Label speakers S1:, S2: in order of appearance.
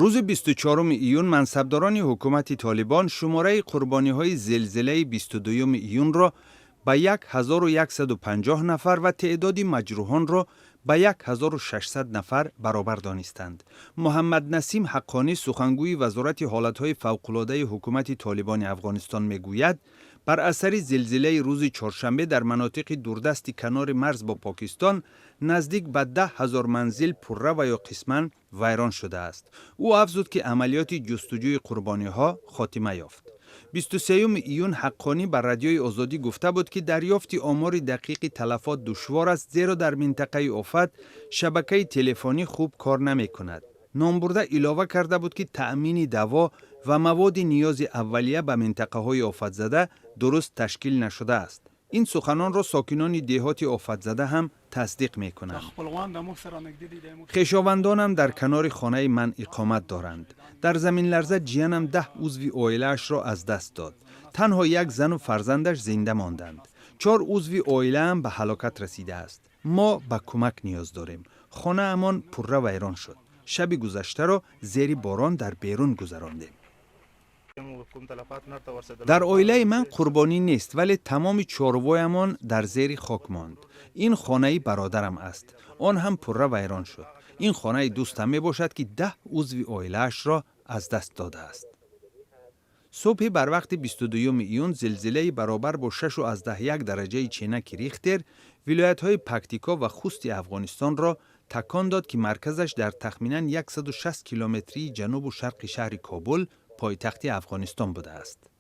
S1: Рӯзи 24 июн мансабдорони ҳукумати Толибон шумораи қурбониҳои зилзилаи 22 июнро ба 1150 нафар ва теъдоди маҷрӯҳонро ба 1600 нафар баробар донистанд. Муҳаммад Насим Ҳаққонӣ, сухангӯи Вазорати ҳолатҳои фавқулодаи ҳукумати Толибони Афғонистон, мегӯяд, бар асари зилзилаи рӯзи чоршанбе дар манотиқи дурдасти канори марз бо Покистон наздик ба 10 000 манзил пурра ва ё қисман вайрон шудааст. Ӯ афзуд, ки амалиёти ҷустуҷӯи қурбониҳо хотима ёфт. 23 июн Ҳаққонӣ ба Радиои Озодӣ гуфта буд, ки дарёфти омори дақиқи талафот душвор аст, зеро дар минтақаи офат шабакаи телефонӣ хуб кор намекунад. Номбурда илова карда буд, ки таъмини даво ва маводи ниёзи аввалия ба минтақаҳои офатзада дуруст ташкил нашудааст. Ин суханонро сокинони деҳоти офатзада ҳам тасдиқ мекунанд. Хешовандонам дар канори хонаи ман иқомат доранд. Дар заминларза ҷиянам 10 узви оилаашро аз даст дод. Танҳо як зану фарзандаш зинда монданд. Чор узви оилаам ба ҳалокат расидааст. Мо ба кӯмак ниёз дорем. Хонаамон пурра вайрон шуд. Шаби гузаштаро зери борон дар берун гузарондем. Дар оилаи ман қурбонӣ нест, вале тамоми чорвоямон дар зери хок монд. Ин хонаи бародарам аст, он ҳам пурра вайрон шуд. Ин хонаи дӯстам мебошад, ки 10 узви оилаашро аз даст додааст. Субҳи барвақти 22 июн зилзилаи баробар бо 6,1 дараҷаи ченаки Рихтер вилоятҳои Пактико ва Хусти Афғонистонро такон дод, ки марказаш дар тахминан 160 километрии ҷанубу шарқи шаҳри Кобул, пойтахти Афғонистон, будааст.